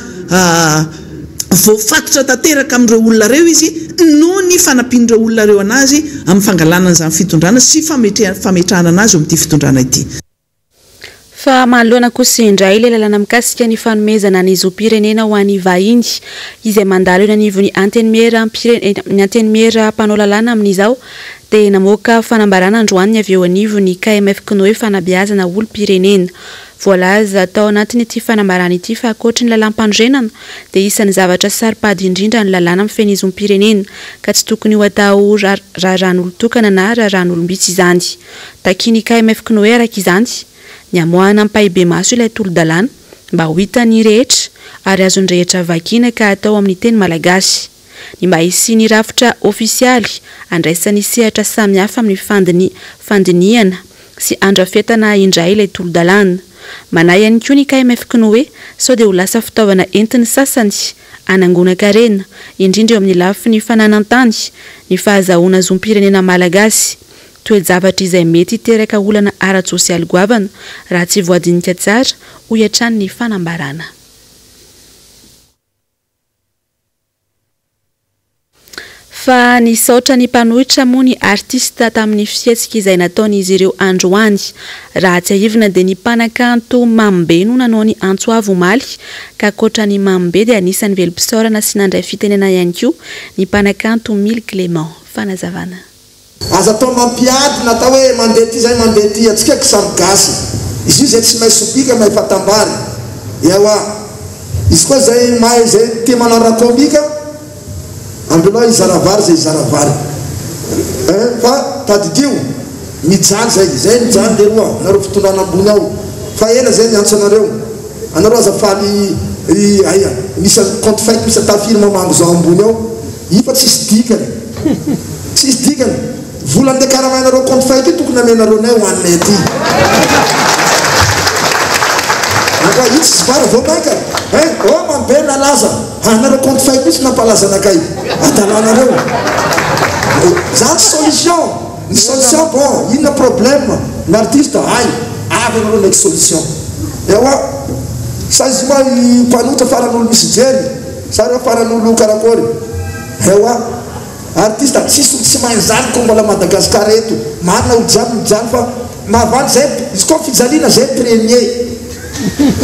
voafatotra tanteraka amin'ireo olona ireo izy noho ny fanampian'ireo olona ireo anazy amin'ny fangalana an'izany fitondrana sy fametrahana anazy eo amin'ity fitondrana ity. Fa manoloana kosa indray ilay lalàna mikasika ny fanomezana ny zom-pirenena ho an'ny vahiny izay mandalo eny anivon'ny Antenimieram-pirenena, ny Antenimiera mpanao lalàna amin'izao dia namoaka fanambarana androany ny avy eo anivon'ny KMF Cnoe fanabeazana olom-pirenena. Voalaza tao anatin'ity fanambarana ity fa ankoatry ny lalàmpanorenana dia isan'ny zavatra saro-pady indrindra ny lalàna mifehy ny zom-pirenena ka tsy tokony ho atao raharahan'olon-tokana na raharahan'olom-bitsy izany. Takian'ny KMF Cnoe araka izany ny hamoahana ampahibemaso ilay tolo-dalàna mba ho hitan'ny rehetra ary azon'ny rehetra vakiana ka atao amin'ny teny malagasy. Ny mba hisian'ny rafitra ofisialy andraisan'ny sehatra samihafa amin'ny fandinihana sy handrafetana indray ilay tolo-dalàna. Manahy ihany koa ny KMF Cnoe sao dia ho lasa fitaovana entin'ny sasany hanangonan-karena, indrindra eo amin'ny lafiny fananan-tany, ny fahazahoana zom-pirenena malagasy. Toe-javatra izay mety hiteraka olana ara-tsosialy goavana raha tsy voadinika tsara, hoy hatrany ny fanambarana. Fa nisaotra ny mpanohitra moa ny artista tamin'ny fihetsika izay nataon'izy ireo androany. Raha tsiahivina dia ny mpanakanto Mamy Be no nanao ny antso avo omaly, ka ankoatra an'i Mamy Be dia anisan'ny velom-pisaorana sy nandray fitenena ihany koa ny mpanakanto Mily Clément. Fanazavana. Aza atao mampiady na atao hoe mandeha aty zay mandeha aty atsika aky samy gasy izy io zay tsy mahay sobika mahay fatambary ewa izy koa zay mahay zay tia manao raha comique ambelao hizara vary zay hizara vary eh fa tadidio mijaly zay zay mijaly leroa nareo fitondrana ambony ao fa ela zay niantso anareo anareo aza faly aia misy compte fake misy ata firy mamangy zao ambony ao Io fa tsisy dikany. Tsisy dikany. Vola andeha karamainareo compte fake io tokony amenareo anay hohaninay aty. Anga io tsisy vara vao maika hein oh mamy be nalaza anareo compte fake mihitsy nampalaza anakay. Adalanareo. Zany tsy solution. Ny solution bon inona problème ny artiste hay avy anareo ndraiky solution. Ewa sa izy moa mpanohitra farany olo misy jery. Tsara farany olo karakory ewa artiste tsisy olo tsy mahay zany ko mbola Madagascar eto marina olo jiaby mijaly fa mahavaly zay izy koa fijaliana zay premier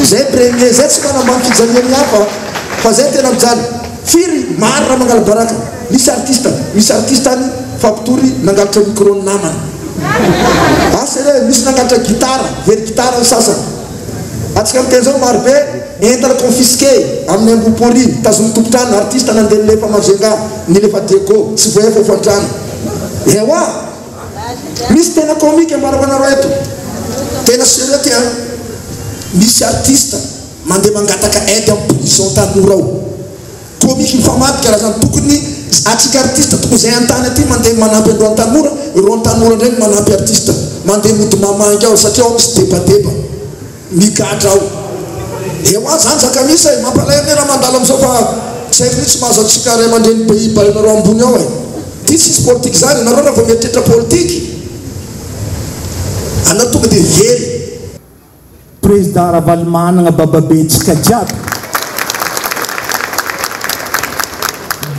zay premier zay tsy manambany fijalian'ny hafa fa zay tena mijaly firy maro raha mangala baraka misy artiste misy artiste any fampitory nangalatra micro ny namany asa re misy nangalatra gitara very gitara ny sasany Atsika miteny zao maro be entana confisqué amin'ny Ambohipory tazomin'ny tompontrano artiste nandeha nilefa Majunga nilefa Diego tsy voahefa hofantrano ewa misy tena comique ambarako anareo eto tena sérieux ty an misy artiste mandeha mangataka aide amin'ny prison tanora ao Comique mifamadika raha zany tokony atsika artiste tokony zay antany aty mandeha manampy an'ireo antanora, ireo antanora ndray no manampy artiste mandeha mody mamangy ao satria ao misy debadeba migadra ao. Ewa zany zaka misy e, mampalahelo ne raha mandalo amizao fa tsy haiko mihitsy mahazo antsika ray aman-dreny be hibainareo ambony ao e. Ty tsisy politique zany, anareo raha vao mieritreritra politique, anareo tonga dia very. Président Ravalomanagna bababe tsika jiaby.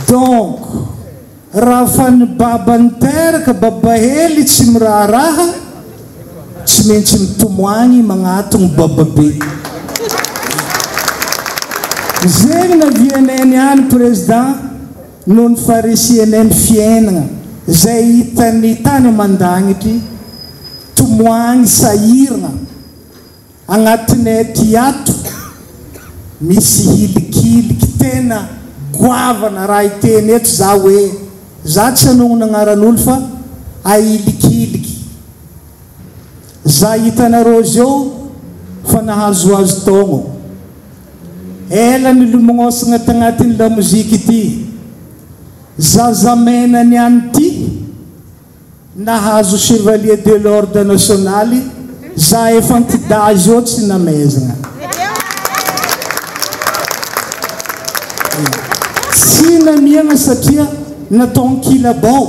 Donc raha fa ny baba niteraka babahely tsy miraharaha tsy maintsy mitomoagny magnatogno bababe. Zegny navianay niany Président noho ny faharisianay ny fiaignana zay hitan'ny tany aman-dagnitry tomoagny sahiragna Agnatinay aty ato misy hilikiliky tena goavana raha hiteny eto za hoe za tsy hanognona agnaran'olo fa ahilikiliky za hitanareo zeo fa nahazoazo taogno ela nilomognosagna tagnatin'ny lamoziky ity zazamena niany ty Nahazo chevalier de l'ordre nationaly za efa antidahy eo tsy namezgna. Tsy namiagna satria natao ankilabao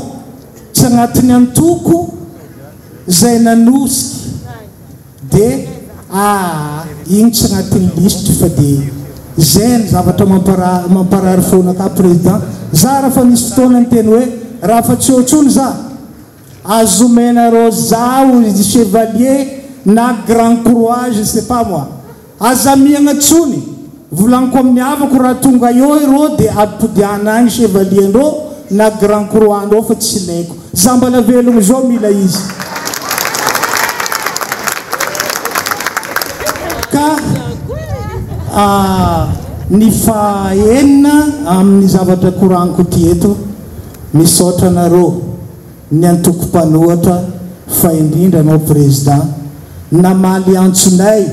tsy agnatin'ny antoko zay nanosiky de aa igny tsy agnatin'ny lisitry fa de zay ny zavatra mamparary fona ka président za raha fa nisy fotoana niteny hoe raha fa tsy eo tsony za azo omenareo zaho chevalier na grand croix je sais pas moi aza miagna tsony Volaniko amin'ny havako raha tonga eo ireo dia ampodiana agny chevalier ndreo na grand croix ndreo fa tsy ilaiko. Za mbala velogno zao mila izy. Ka ny faha enina amin'ny zavatra koragniko ty eto, misaotra anareo ny antoko mpanohatra fa indrindra anao président namaly antsonay.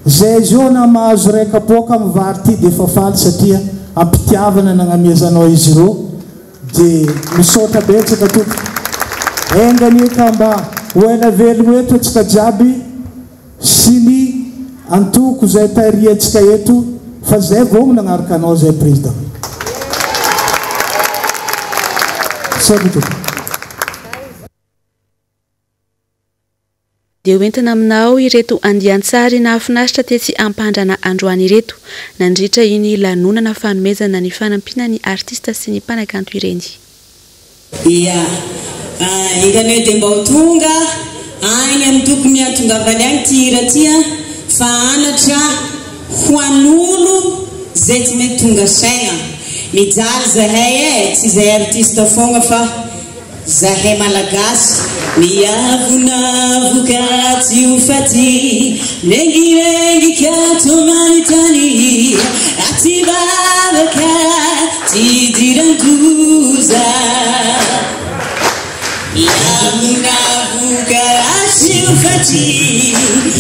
Zay zao na mahazo ray kapoaka am vary ty defa faly satria ampitiavana nagnamiazanao izy ireo de misaotra betsaka tompoko enga anie ka mba ho ela velogno eto antsika jiaby sy ny antoko zay tarihantsika eto fa zay vao nagnaraka anao zay président misaotra tompoko. Dia hoentina aminao ireto andian-tsary nahafinaritra tetsy Ampandrana androany ireto, nandritra iny lanonana fanomezana ny fanampiana ny artista sy ny mpanakanto ireny. Ia. Enga anie dia mba ho tonga any amin'ny tokony hahatongavany any ity hira ity an, fa anatra ho an'olo zay tsy mety tonga saigna. Mijaly zahay e, tsy zahay artiste fogna fa. Zahay Malagasy miavonavoka tsy ho faty Mirengirengy ka tomany tany Ratsy vavaka tsy idiran-doza Miavonavoka tsy ho faty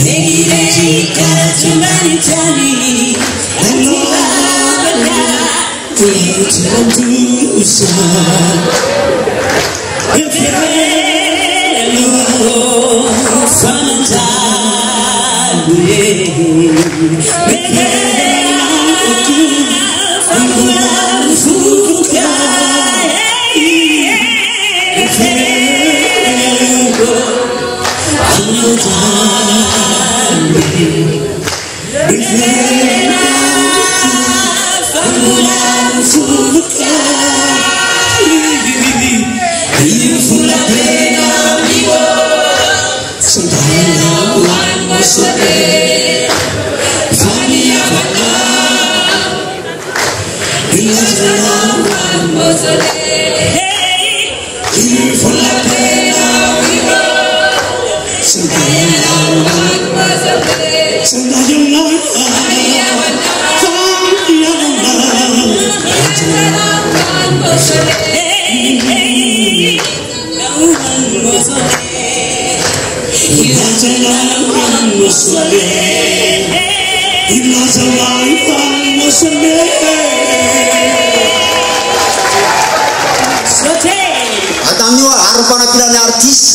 Mirengirengy ka tomany tany Ratsy vavaka Antanio ary ny fanampiana ny artiste.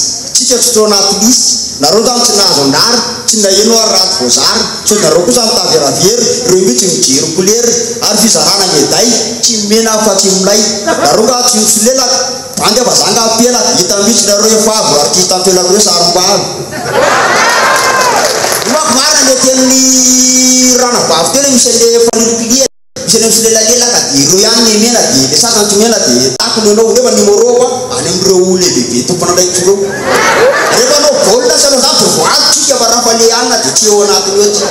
Tsika tsy tao anaty lisitra, nareo zany tsy nahazo anjara, tsy naheno ary ratsy voazara, sao nareo kosa mitaveravery, reo mihitsy mijery couleur, ary fizarana medaille, tsy mena fa tsy milay, nareo nga tsy misolelaka, bandy fa za nga pelaka, hita mihitsy nareo efa avy artiste pelaka reo sarim-bavy. Io manko marina le tenin'ny ranabavy teo le misy anle fanirikilia. Misy any amin'ny solelalela ka dia ireo ihany ny mena dia le sasany tsy mena dia takony ianao nefa numéro ko any amin'ireo lehibebe tompon'andraikitra ireo. Rehefa hanao baolina sy hanao zany dia voaantso tsika fa raha fa le anona dia tsy eo anatiny eo tsika.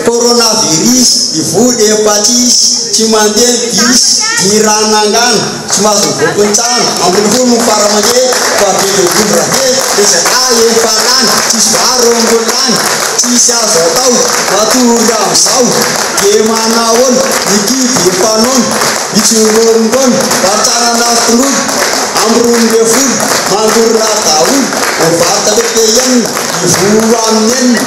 Coronavirus, ny vola efa tsisy, tsy mandeha ny bus, ny ranangana, tsy mahazo mivoaka ny trano, ambony hono ny fara mandeha fa be dia vondro rabe, le zalahy efa lany, tsisy vary eo ambony lany, tsisy azo atao, matory amizao, de manahoana, ny kibo efa noana, mitsingorongona, vatana tololo, ambiroambinifolo, mandorona daholo, mivarotra PPM, mivoha amin'ny enina,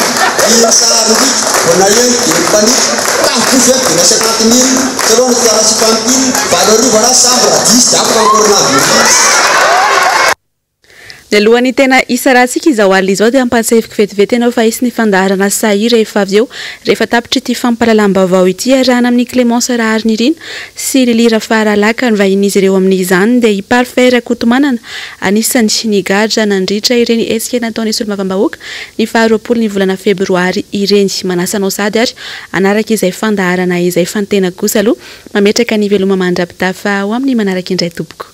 iny sarintsika, vao naheno dia ni-panique, tampoko ve dia lasa 50 000, tsy aleo ny fiara 50 000, 8000 na chambre dix dia afaka ny coronavirus. Mialohan'ny tena hisarahantsika izao alina izao dia ampahatsiahiviko vetivety ianao fa hisy ny fandaharana Sahi rehefa avy eo, rehefa tapitra ity fampahalalam-baovao ity iarahana amin'i Clémence Raharinirina sy Lily Rafaralahy ka ny vahinin'izy ireo amin'izany dia i Parfait Rakotomanana anisan'ny nigadra nandritra ireny hetsika nataon'ny solombavambahoaka ny faha 20 ny volana febroary ireny. Manasa anao sahady ary hanaraka izay fandaharana izay fa ny tena kosa aloha mametraka ny veloma mandra-pitafa ho amin'ny manaraka indray tompoko.